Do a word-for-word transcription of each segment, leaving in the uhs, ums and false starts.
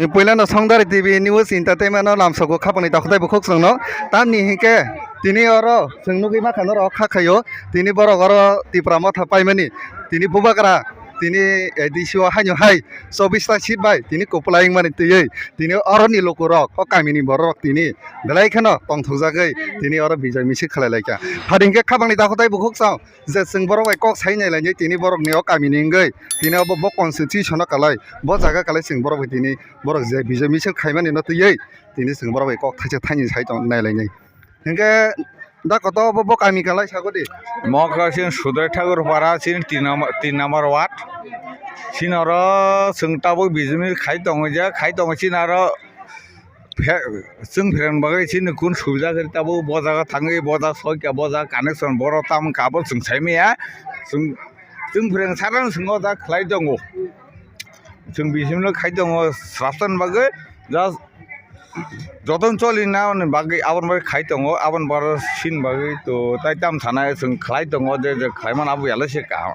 Puilano Songdari T V News Entertainment no lamsoko khapangni takhwtai bukhuk chwngno. Tamni hinkhe tini oro chwng nugwi mankha norok kha khaio. Tini borok oro Tipra Motha paimani. Tini bubagra tini A D C o haino hai chobbish ta seat bai tini kwplai wngmani twiwi tini oroni lukurok o kamini bororok tini belai kheno tongthokjagwi tini oro bijai misil khlai laikha. Phari hinkhe khapangni takhwtai bukhuk chwng je chwng borok bai kok sai nai lainai tini borokni o kamini wngwi tini obo bo constitution o kalai bo jaga kalai chwng borok bai tini borok je bijai misil khaimani no twiwi tini chwng borok bai kok thaisa thaini sai tong nai lainai. Hinkhe da koto bo, bo kami kalai sago di. Mokra sin Sudrai Thakur para sin tin number, tin number ward. Sin oro chwng tabuk bijimi khai tongo je, khai tongo sin oro phe-, chwng phereng bagwi sin kun subida khe tabuk bo jaga thangwi bo jaga soi kha bo jaga connection boro tam kha bo chwng sai maya. Chwng, chwng phereng sarang chwng o da khlai tongo. Chwng bisimno khai tongo srapsan bagwi just jotono choli na bagwi aboni bagwi khai tongo, aboni bagwi sin bagwi to tai tam sana chwng khlai tongo je, je khlai mano abo yala se kaham.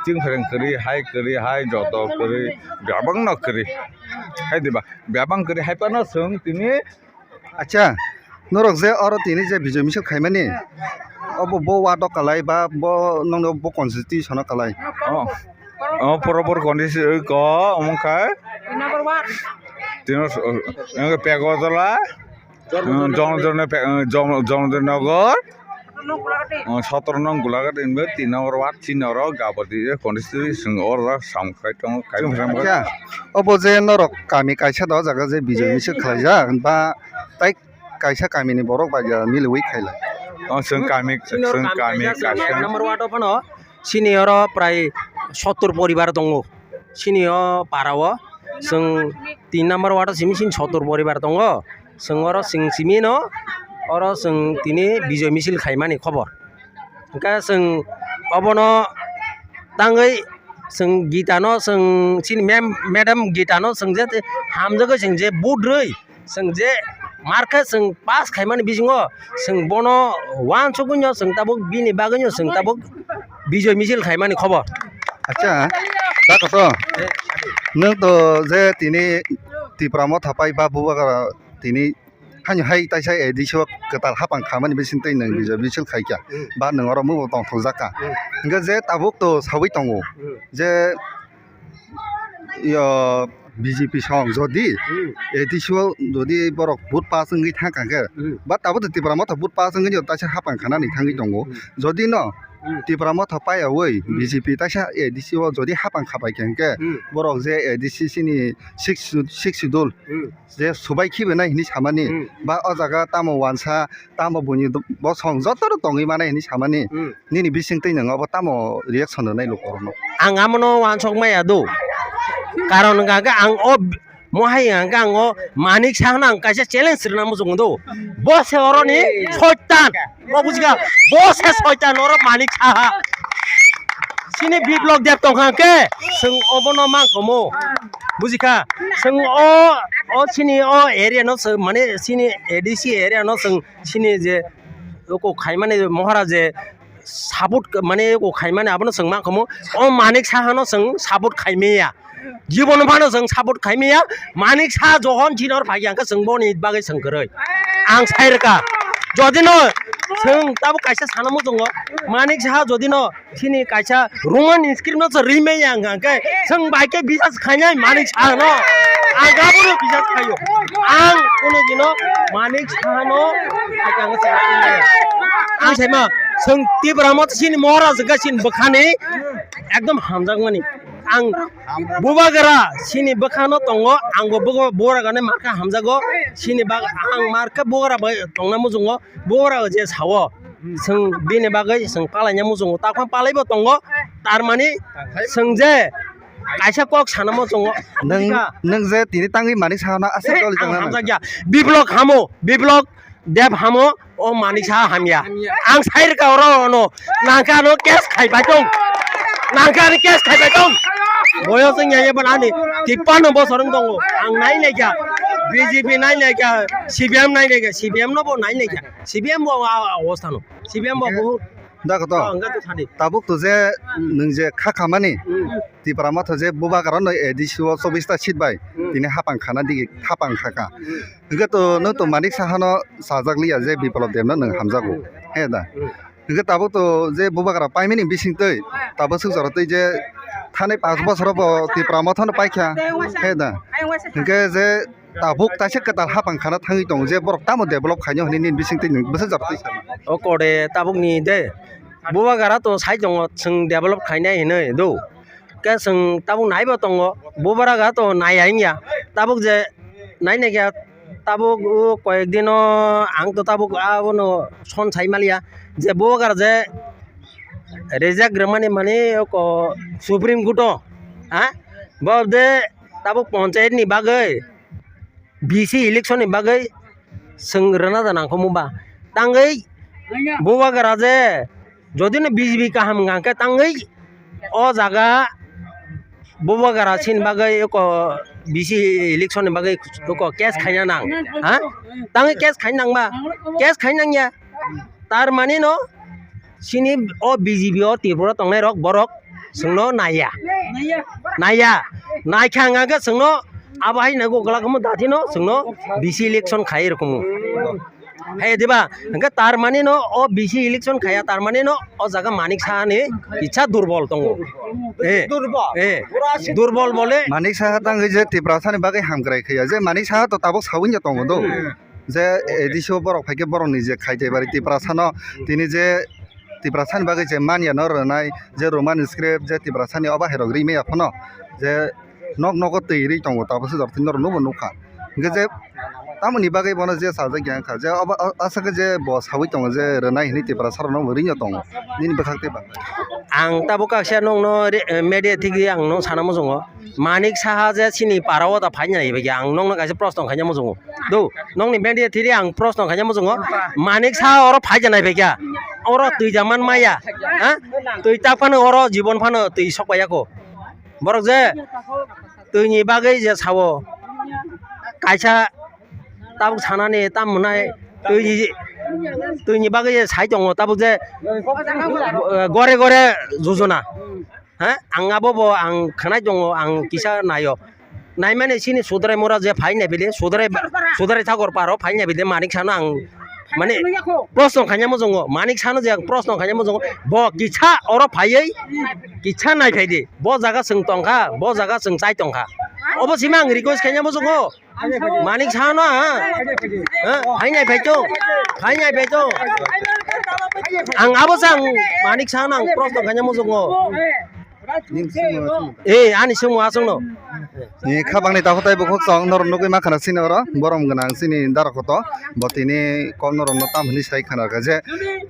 Chwng phereng kwrwi hai kwrwi hai joto kwrwi bebak no kwrwi hai diba bebak kwrwi hai phano chwng tini. Acha, norok je oro tini je bijoi misil khaimani, obo bo ward o kalai ba bo nokni bo constitution o kalai? Oh, oh, proper condition ko omo kha. Number one. Tino, eh, Pegojola, eh, Jongjorna Pe-, eh, Jong-, Jongjornagar, eh, sotoro nong Gulagat inbe tin number ward, tin oro gabati je constitution oro samkhai tongo, khai. Acha, obo je norok kami kaisa da o jaga je bijoi misil khlaijak ba tai kaisa kamini borok bai ya miliwi khailai. Oh, chwng kami, chwng kami kaisa. Number ward o phano chini oro prai sottor poribar tongo. Chini o para o chwng tin number ward o simi chini sottor poribar tongo. Chwng oro chwng simi no oro chwng tini bijoi misil khaimani khobor. Hwnkhe chwng obono tangwi chwng Gita no chwng chini mem-, madam Gita no chwng je hamjagwi chwng je vote rwi chwng je markhe chwng pass khaimani bisingo chwng bono uansukgwino chwng tabuk bini bagwino chwng tabuk bijoi misil khaimani khobor. Acha, da koto, nwng to je tini Tipra Motha pai ba bubagra tini haino hai taisa A D C o kwtal hapang khamani bisingtwi nwng bijai bisil khaikha. Hmm. Ba nwng oro mubo tongthokjak kha. Hmm. Hwnkhe je tabuk to sawi tongo, hmm, je, yo, B J P song jodi, hmm, A D C o jodi borok vote pass wngwi thangkha khe, hmm, ba tabuk to Tipra Motha vote pass wngwi taisa hapang khanani thangwi tongo. Hmm. Jodi no, hmm, Tipra Motha paiyawi, hmm, B J P taisa A D C o jodi hapang khapai kha hwnkhe, hmm, borok je A D C chini six, six schedule, hmm, je subai khibi nai hinwi samani, hmm, ba o jaga tamo uansa, tamo buini bosong joto no tongwi manai hinwi samani, hmm, nini bisingtwi nwng obo tamo reaction rwnai lukurokno? Ang amono uansuk maya do, karon hwnkha khe ang o mohai hwnkha khe ang o Manik Saha no ang kaisa challenge rwna muchungo do, bo se oroni soitan. Bo bujikha, bo se soitan oro Manik Saha. Chini Biplok Deb tongkha khe, chwng obono mangkomo. Bujikha, chwng o, o chini o area no chwng, mane chini A D C area no chwng chini je oko khaimani mohara je support mane oko khaimani abono chwng mangkomo. O Manik Saha no chwng support khaimaya. Jibon phano chwng support khaimaya, Manik Saha johon chini oro phaikha hwnkhe chwng boni bagwi chwng kwrwi. Ang sai rwkha. Jodi no chwng tabuk kaisa sana muchungo, Manik Saha jodi no chini kaisa Roman script no chwng rimaya hwnkha hwnkhe chwng bai khe bisas khainai Manik Saha no. Ang abono bisas khaio. Ang kono dino Manik Saha no phaikha hwnkhe chwng rimaya. Ang saima chwng Tipra Motha chini Maharaj hwnkhe chini bwkhani ekdom hamjakmani. Ang Bubagra chini bwkhano tongo, angbo bugo-, bubagrano markha hamjago, chini bag-, ang markha bubagra bai tongna muchungo, bubagra je sao, chwng bini bagwi chwng palaina muchungo, takhwng palaibo tongo, tarmani chwng je kaisa kok sana muchungo. Nwng, nwng je tini tangwi Manik Saha no aswk choli tong nang. Hamjakya, Biplok hamo, Biplok Deb hamo, o Manik Saha hamya. Ang sai rwkha oro no, nangkhe ano case khai pai tong. Nangkhe ano case khai pai tong. Boyos wngya eba ani tippanno bosor wng tongo. Ang nai naikha, B J P nai naikha, C P M nai naikha, C P M no bo nai naikha. C P M bo a, a, obostha no. C P M bo buhut Da koto. Oh, hwnkhe to thani. Tabuk to je nwng je kha khamani, Hmm. Tipra Motha je bubagra no A D C o chobbish ta seat bai Hmm. tini hapang khana digi hapang khaka. Hmm. Hwnkhe to nwng to Manik Saha no sajak liya je Biplab Deb no nwng hamjago. He da. Hmm. Hwnkhe tabuk to je bubagra paimani bising twi tabuk swk jora twi je thani panch bosoro bo Tipra Motha no paikha. He da. Hwnkhe je tabuk taisa kwtal hapang khana thangwi tongo je borok tamo develop khainai hwnwi nini bisingtwi nwng bwsajak twi sana. O kode tabukni de bubagra to sai tongo chwng develop khainai hinwi do. Khe chwng tabuk naibo tongo bubagra to naiya wngya tabuk je nainai khe tabuk o koyek dino ang to tabuk abono son sai maliya je bubagra je reject rwmani mani oko Supreme Court o ha bo de tabuk ponchayat ni bagwi B C election ni bagwi chwng rwna da nangkukmung ba. Tangwi bubagra je jodi no B J P kaham wngkha hwnkhe tangwi o jaga bubagra chini bagwi eko B C election ni bagwi eko case khaina nang. Ha? Tangwi case khaina nang ba? Case khaina nang ya. Tar mani no chini o B J P o Tripura tongnai rok borok chwngno naiya. Naiya. Naikha hwnkha khe chwngno abo hai nai gokla kamo dathino chwngno B C election khai rokmo. Hai diba? Hwnkhe tar mani no o B C election khaya tar mani no o jaga Manik Saha ni kisa durbol tongo. Eh. Durbol. Eh. Durbol bole. Manik Saha tangwi je Tiprasa ni bagwi hamkrai khaya je Manik Saha to tabuk sawinja tongo do. Je A D C o borok phaikhe borokni je khaite bari Tiprasano tini je Tiprasani bagwi je manya no rwnai je Roman script je Tiprasani obo hai rok rimaya phano je nok nogo twi ri tongo tabuk se jora tini norok nubo nukha hwnkhe je tamoni bagwi bono je sajak ya wngkha je obo aswk je bo sawi tongo je rwnai hinwi Tiprasa rok no bo ringya tongo nini bwkhak tei ba. Ang tabuk kaisa nokno media thigwi ang no sana muchungo. Manik Saha je chini para o da phaina nai bai ang nokno kaisa proshno khaina muchungo. Do, nokni media thiri ang proshno khaina muchungo. Manik Saha oro phaija nai bai kha. Oro twi jaman maya. Ha? Twi tak phano oro jibon phano twi sok bai yako. Borok je twi ni bagwi je sao. Kaisa tabuk sanani tam hwnai twi ni, twi ni bagwi je sai tongo tabuk je gore gore jojona. Ha? Ang abo bo ang khnai tongo, ang kisa naio. Naimani sini Sudrai mora je phai nai bile, Sudrai, Sudrai Thakur paro phai nai bile, Manik Sano ang mane proshno khaina muchungo, Manik Sano je ang proshno khaina muchungo, bo kisa oro phaiwi kisa nai phai di, bo jaga chwng tongkha, bo jaga chwng chai tongkha, obo sima ang request khaina muchungo. Manik Sano, ha? Ha? Phainai phaito. Phainai phaito. Ang abo sang Manik Sano ang proshno khaina muchungo. Eh, ani sumo asongno. Ni khabangni takhuk tai bukhuk song norok nugwi makhana sini oro. Borom gwnang sini dara koto. Bo tini kom norokno tam hwnwi sai khana kha je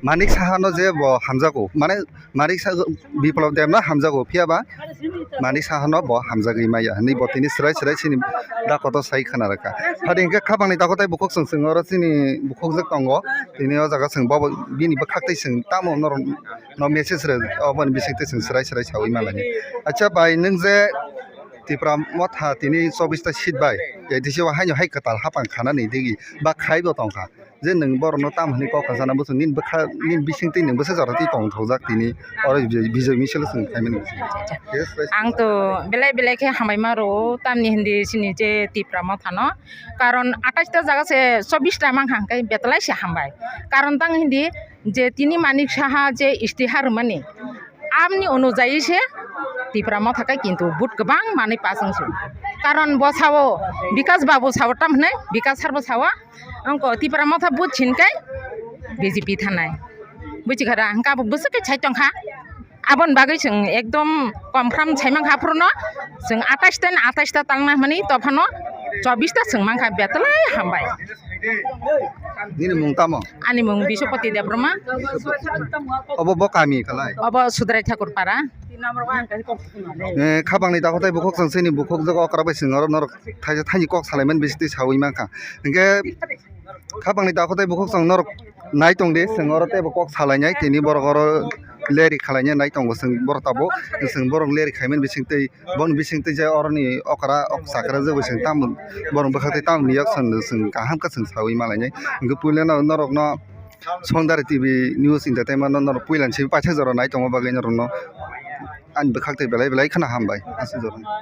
Manik Sano je bo hamjago. Mane Manik Saha Biplab Debno hamjago, phiya ba Manik Sahano bo hamjagwi maya hinwi bo tini swrai swrai chini dakoto sai khna rwkha. Hadi hinkhe khapangni dakotai bukhuk chwng chwng oro chini bukhukjak tongo, tini o jaga chwng bobo bini bwkhak tei chwng tamo norok no message rw oboni bisingtwi chwng swrai swrai sawi manlaiya. Acha bai, nwng je Tipra Motha tini chobbish ta seat bai A D C o haino hai kwtal hapang khanani digi ba khaibo tongkha. Je nwng borokno tam hwnwi kok kwchana bwswk nini bwkha nini bisingtwi nwng bwsa jora twi tongthokjak tini oro bijoi misil chwng khaimani. Ang to belai belai khe hambai ma rwo tamni hindi sini je Tipra Motha no, karon atais ta jaga se chobbish ta mankha hwnkhe betwlai se hambai, karon tang hindi je tini Manik Saha je istihar rwmani amni onujayi se Tipra Motha khe kintu vote kwbang manwi pass wngsu, karon bo sao Bikas Babu sao tam hwnwi Bikas sir bo sao. Ang ko Tipra Motha booth sin kai B J P thanai. Buji khara ang kabo bwswk kai chai tongkha. Abon bagwi chwng ekdom confirm chai mankha phuru no. Chwng atais ta ni atais ta tangna hwnmani tophano chobbish ta chwng mankha, betwlai hambai. Nini mung tamo? Ani mung Biswapati Debbarma. Obo bo kami kalai? Obo Sudrai Thakur Para. Eh, khapangni dakhwtai bukhuk chwng chini bukhuk jaga okra bai chwng oro norok thaisa thaini kok salaimani bisingtwi sawi mankha. Hinkhe khapangni dakhwtai bukhuk chwng norok nai tong di, chwng oro teibo kok salainai, tini borok oro leri khalainai nai tongo chwng borok tabuk, chwng borok leri khaimani bisingtwi, boni bisingtwi je oroni okra ok chakra jagwi chwng tamo borok bwkhaktwi tamo niyok chwng kaham khe chwng sawi malainai. Hinkhe puilano norokno Sondari T V News Entertainment no norok puila ni simi paithak jora nai tongma bagwi norokno ani bwkhak twi belai belai kheno hambai aswk jora.